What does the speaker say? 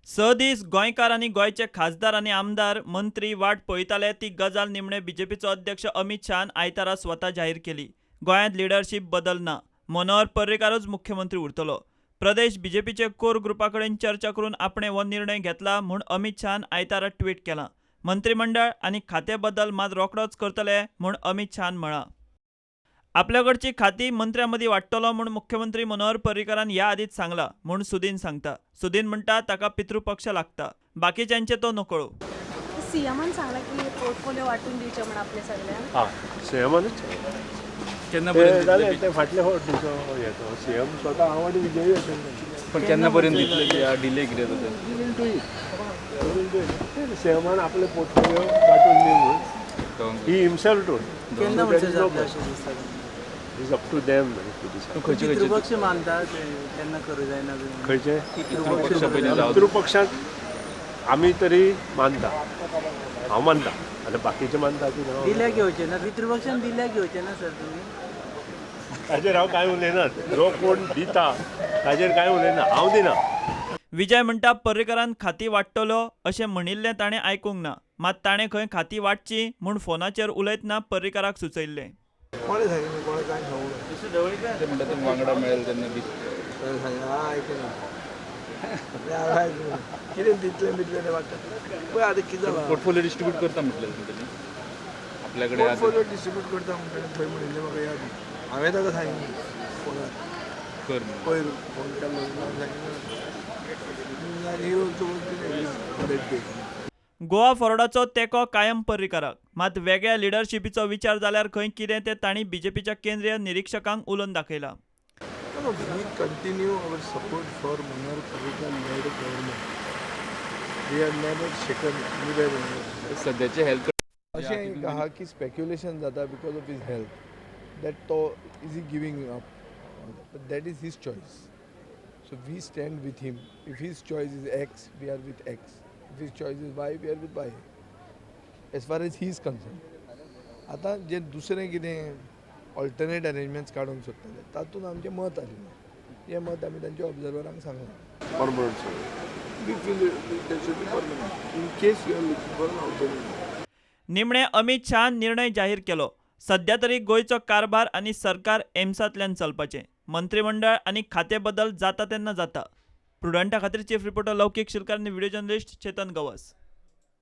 6 दीस गोंयकार आनी गोंयचे खासदार आनी आमदार मंत्री वाट पळयताले ती गजाल निमणे बीजेपीचो अध्यक्ष अमित शहान आयतारा स्वता जाहीर केली. गोंयांत लिडरशीप बदल ना, मनोहर पर्रीकारूच मुख्यमंत्री उरतलो. प्रदेश बीजेपीचे कोर ग्रुपा कडेन चर्चा करून आपणे हो निर्णय घेतला म्हूण अमित शहान आयतारा ट्वीट केलां. मंत्रिमंडळ आनी खाते बदल मात रोखडोच करतले म्हूण अमित शहान म्हळां. आपल्याकडची खाती मंत्र्यां मदीं वाडटलो म्हूण मुख्यमंत्री मनोहर पर्रीकारान ह्या आदींच सांगलां म्हूण सुदीन सांगता. सुदीन म्हणटा ताका पितृपक्ष लागता, बाकीच्यांचे तो नकळो. सीएमान सांगला की पोर्टफोलिओ वाटून दिवचे म्हण आपल्या सगळ्यांक. हा, सीएमानूच केन्ना ते पर्यंत जालें दितले? ते फाटले फावट तुमचो हे तो सीएम स्वता हांव आनी विजयूय आशिल्ले. पण केन्ना पर्यंत दितले? डिले कितें जाता? We will do it. We will do it. सीएमान आपले पोर्टफोलिओ वांटून दी म्हणून ही हिमसेल्फ टोल्ड. केन्ना म्हणचे जातलें अशें दिसता? Is up to them to decide. खंयचे खंयचे पितृपक्ष मानता ते केन्ना करूं जायना बी म्हणून. खंयचे पितृपक्ष पयलीं जावं पितृपक्षात आमी तरी मानता, हांव मानता, आतां बाकीचे मानता की ना दिल्या घेवचे ना पितृपक्षान, दिल्या घेवचे ना सर तुमी. ताजेर हांव कांय उलयना. जो कोण दिता ताजेर कांय उलयना, हांव दिना. विजय म्हणटा पर्रीकारान खाती वाडटलो अशें म्हणिल्लें ताणें आयकूंक ना, मात ताणें खंय खाती वाडची म्हूण फोनाचेर उलयतना पर्रीकाराक सुचयल्लें. कोणें सांगिल्लें? कोणें कांय सांगूंक ना. ते म्हणटा तुमी वांगडा मेळेल तेन्ना बी कोणें सांगिल्लें? हांव आयकूंक ना. हांव आयकूंक ना. कितें दितलें बितलें तें वाडटा पळय आतां कितें जालां. पोर्टफोलिओ डिस्ट्रीब्यूट करता म्हटलें तुमी आपल्याकडे. पोर्टफोलिओ डिस्ट्रीब्यूट करता म्हणटा थंय म्हणिल्लें म्हाका याद ना. हांवें ताका सांगिल्लें फोनार कर म्हणून. पयर फोन केल्लो हांवें सांगिल्लें आनी he also that day. Goa फॉरवर्डाचो तेंको कायम पर्रीकाराक, मात वेगळ्या लिडरशिपीचो विचार जाल्यार खंय कितें तें तांणी बीजेपीच्या केंद्रीय निरिक्षकांक उलोवन दाखयलां. No, we continue our support for Manohar Parrikar led government. We have never shaken anywhere in our सध्याचे हेल्थ अशें एक आहा की स्पेक्युलेशन जाता because of his health that तो is he giving up, but that is his choice. So we stand with him. If his choice is X, we are with X. If his choice is Y, we are with Y, as far as he is concern. आतां जे दुसरें कितें alternate arrangements काडूंक सोदताले तातूंत आमचें मत आसलें, हें मत आमी तांच्या ऑब्जर्वरांक सांगलां. Permanent. We feel that should be permanent in case you are looking for an alternative. निमणे अमित शहान निर्णय जाहीर केलो. सध्या तरी गोंयचो कारभार आनी सरकार एम्सांतल्यान चलपाचें, मंत्रिमंडळ आनी खाते बदल जाता तेन्ना जाता. प्रुडंटा खातीर चीफ रिपोर्टर लौकीक शिलकार आनी व्हिडिओ जर्नलिस्ट चेतन गवस.